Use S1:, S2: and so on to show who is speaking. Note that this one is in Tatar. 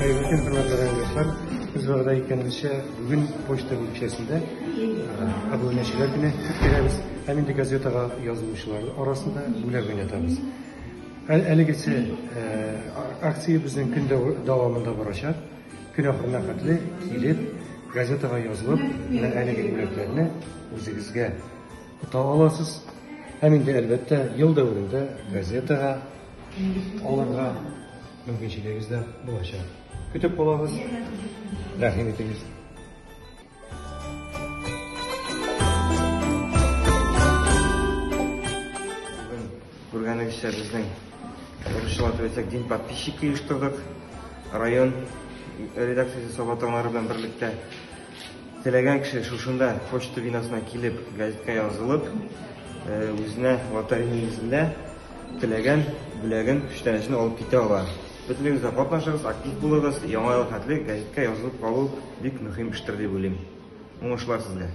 S1: Хәерле көн, хөрмәтле райондашлар. Без вәгъдә иткәнебезчә, бүген почта бүлекчәсендә абунәчеләр көне үткәрәбез һәм инде газетага язылучылар арасында бүләк уйнатабыз. Әлегесе акция безнең көн дәвамында барачак. Көн ахырына хәтле килеп, газетага язылып, менә әлеге бүләкләрне үзегезгә ота аласыз. Һәм инде, әлбәттә, ел дәверендә газетага алырга мөмкинчелегегез дә булачак. Көтеп калабыз. Рәхим итегез.
S2: Бүген күргәнегезчә безнең русчалап әйтсәк, день подписчика оештырдык. Район редакциясе Саба таңнары белән берлектә теләгән кеше шушында почта бинасына килеп газетка язылып, үзенә лотерея нигезендә теләгән бүләген, күчтәнәчен алып китә ала. Бөтенегез дә катнашыгыз, актив булыгыз. Яңа ел хәтле газетка язылып калу бик мөһим эштер дип уйлыйм. Уңышлар сезгә!